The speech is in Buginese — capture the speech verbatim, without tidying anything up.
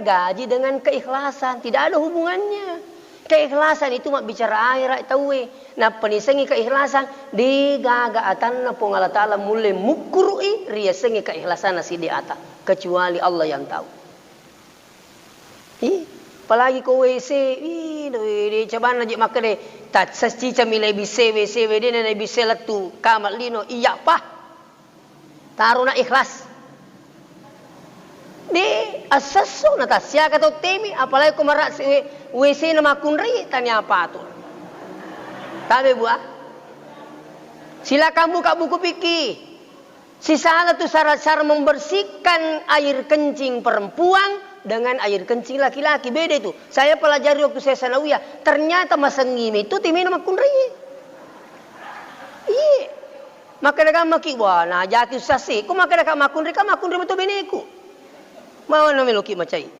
gaji dengan keikhlasan, tidak ada hubungannya. Keikhlasan itu mabbicara ahera tauwe. Nappa nisengi keikhlasan, degaga atanna Puang Allah Ta'ala mulle mukkuru'i riasengi keikhlasanna siddi ata, kecuali Allah yang tahu. Ih, apalagi ko W C, ih, doi, de, cabanna je makkeda, taccicami le bisse W C, wedena ne bisse lettu kamar lino, iya pa. Tarona ikhlas. De, assesso na tassiaka tau temi, apalagi ko mara W C na makkunrai, tania patu. Tabe bua. Silakan buka buku fikih. Sisala tu syarat-syarat membersihkan air kencing perempuan dengan air kencing laki-laki. Beda itu. Saya pelajari waktu saya sanawiyah. Ternyata masengi itu timena makkunrai. Iya. Makkeda gammaki, wah, nah jati ussasi. Ko makkeda ka makkunrai, ka makkunrai betul beneku. Mau na meloki macai.